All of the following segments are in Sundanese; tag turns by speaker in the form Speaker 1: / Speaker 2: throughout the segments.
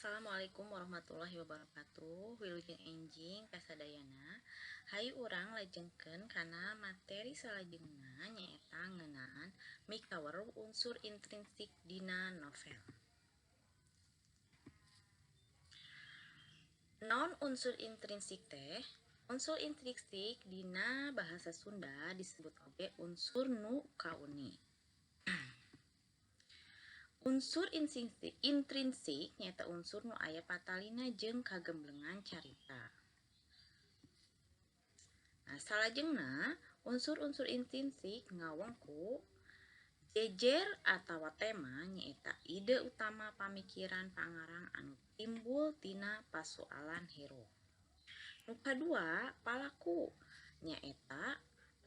Speaker 1: Assalamualaikum warahmatullahi wabarakatuh. Wilujeng enjing kasadayana. Hayu urang lajengkeun kana materi salajengna nyaeta ngeunaan mikaweruh unsur intrinsik dina novel. Naon unsur intrinsik teh? Unsur intrinsik dina bahasa Sunda disebut oge unsur nu kauni. Unsur intrinsik nyaeta unsur nu aya patalina jeung kagemblengan carita. Nah, salajengna unsur-unsur intrinsik ngawengku jejer atawa tema nyaeta ide utama pamikiran pangarang anu timbul tina pasualan hirup. Nu kadua palaku nyaeta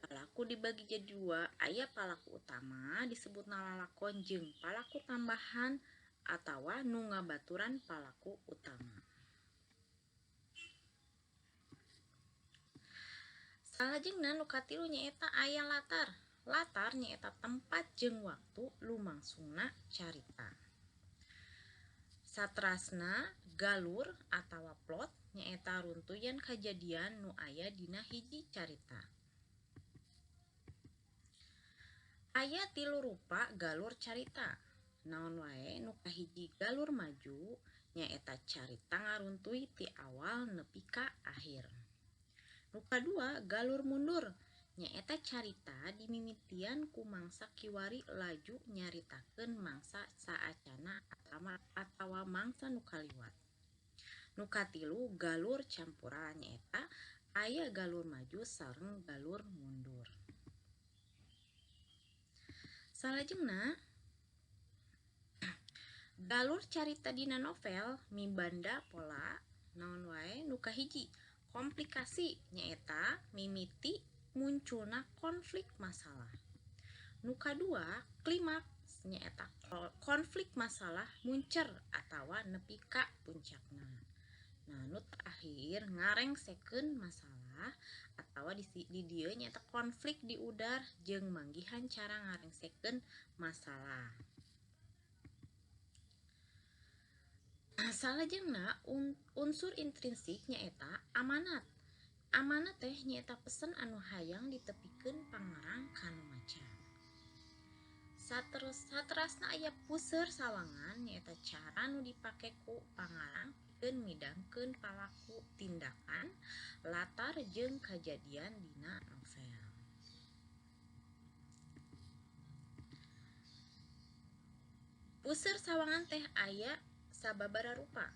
Speaker 1: palaku dibagi jadi dua, aya palaku utama disebutna lalakon jeung palaku tambahan atawa nu ngabaturan palaku utama. Salajengna nu katilu nyaeta aya latar. Latar nyaeta tempat jeung waktu lumangsungna carita. Satrasna galur atawa plot nyaeta runtuyan kajadian nu aya dina hiji carita. Aya tilu rupa galur carita. Naon wae nu kahiji galur maju nyaeta carita ngaruntuy ti awal nepi ka akhir. Nu kadua galur mundur nyaeta carita dimimitian ku mangsa kiwari laju nyaritakeun mangsa saacana atawa mangsa nu kaliwat. Nu katilu galur campuran nyaeta aya galur maju sareng galur mundur. Salajengna galur carita dina novel mibanda pola naon wae nu kahiji komplikasi nyaeta mimiti munculna konflik masalah. Nu kadua klimaks nyaeta konflik masalah muncer atawa nepi ka puncakna. Nah, nu terakhir ngarengsekeun masalah atawa di dieu nyaeta konflik diudar jeung manggihan cara ngarengsekeun masalah. Salajengna unsur intrinsik nyaeta amanat. Amanat teh nyaeta pesen anu hayang ditepikeun pangarang ka nu maca. Saterasna aya puseur sawangan nyaeta cara nu dipake ku pangarang pikeun midangkeun palaku tindakan, latar jeung kajadian dina novel. Puseur sawangan teh aya sababaraha rupa.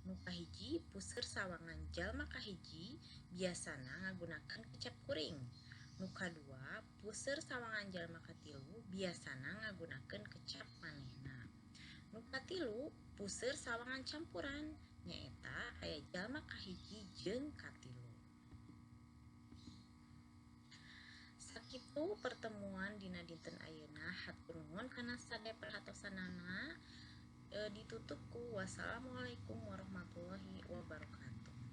Speaker 1: Nu kahiji puseur sawangan jalma kahiji biasana ngagunakeun kecap kuring. Nu kadua puseur sawangan jalma katilu biasana ngagunakeun kecap manehna. Nu katilu puseur sawangan campuran nyaeta aya jalma kahiji jeung katilu. Sakitu pertemuan dina dinten ayeuna, hatur nuhun kana sadaya perhatosanana. Ditutup ku wassalamualaikum warahmatullahi wabarakatuh.